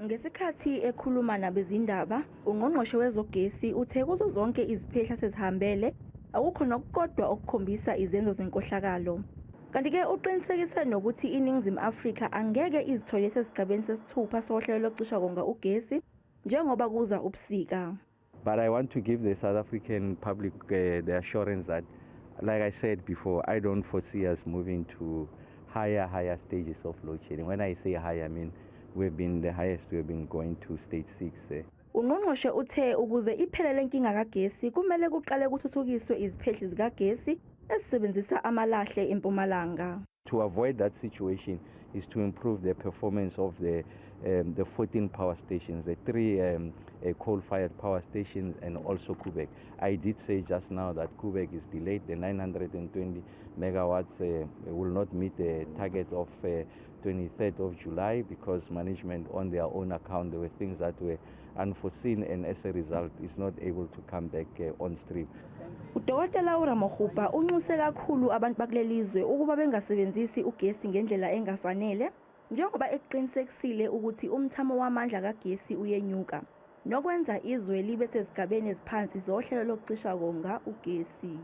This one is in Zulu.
Ngesikhathi ekhuluma nabezindaba, ungqongqoshe wezogesi uthe kuzo zonke iziphehli asezihambele akukho nokukodwa okukhombisa izenzo zenkohlakalo. Kanti-ke uqinisekise nokuthi iNingizimu Afrika angeke izithole isesigabeni sesithupha sohlelo lokucisha konga ugesi njengoba kuza ubusika. But I want to give the South African public the assurance that, like I said before, I don't foresee us moving to higher stages of load shedding. When I say higher, I mean we've been the highest, we've been going to stage 6. Ungqongqoshe uthe ukuze iphele lenkinga kagesi kumele kuqale kuthuthukiswe iziphehli zikagesi ezisebenzisa amalahle eMpumalanga. To avoid that situation is to improve the performance of the 14 power stations, the three coal-fired power stations, and also Koeberg. I did say just now that Koeberg is delayed. The 920 megawatts will not meet the target of 23rd of July because management on their own account, there were things that were unforeseen, and as a result is not able to come back on stream. Udokotela uRamokgopa unxuse kakhulu abantu bakuleli zwe ukuba bengasebenzisi ugesi ngendlela engafanele njengoba eqinisekisile ukuthi umthamo wamandla kagesi uyenyuka nokwenza izwe libe sezigabeni eziphansi zohlelo lokucisha konga ugesi.